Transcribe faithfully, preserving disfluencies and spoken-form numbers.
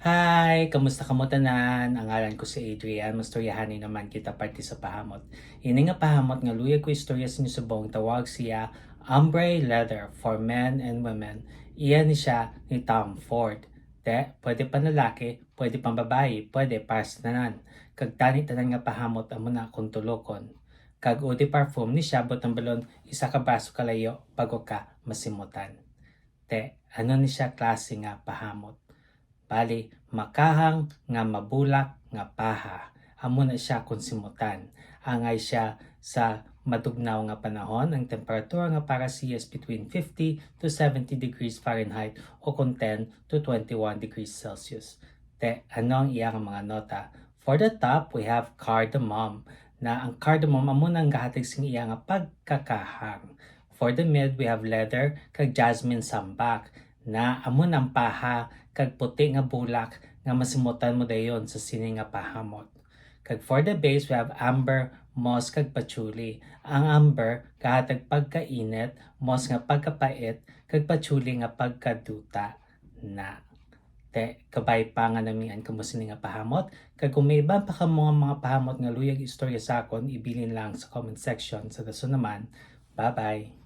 Hi! Kamusta kamo tanan? Ang ngalan ko si Adrian. Mastoryahanay naman kita parte sa pahamot. Ini nga pahamot nga luyag ko istorya sa inyo subong tawag siya Ambre Leather for men and women. Iya ni siya ni Tom Ford. Te, pwede panlalaki, pwede pambabayi, pwede para sa tanan. Kag tani tanan nga pahamot amo na akong tulokon. Kag eau de parfum ni siya, buot silingon, isa ka braso kalayo bago ka masimutan. Te, ano ni siya klase nga pahamot? Bali, makahang nga mabulak nga paha. Amo na siya kon simutan. Angay siya sa matugnaw nga panahon, ang temperatura nga para siya is between fifty to seventy degrees Fahrenheit o kon ten to twenty-one degrees Celsius. Te, ano ang iya nga mga nota? For the top, we have cardamom, na ang cardamom amo nang gahatag sing iya nga pagkakahang. For the mid, we have leather kag jasmine sambac, na amo nang paha kag puti nga bulak nga masimutan mo dayon sa sini nga pahamot. Kag for the base, we have amber, moss kag patchouli. Ang amber gahatag pagkainit, moss nga pagkapait, kag patchouli nga pagkaduta na. Te, kabay pa nga namian kamo sini nga pahamot, kag kung may iban pa kamo nga mga pahamot nga luyag istorya sa akon, ibilin lang sa comment section. Sa dason naman, bye-bye!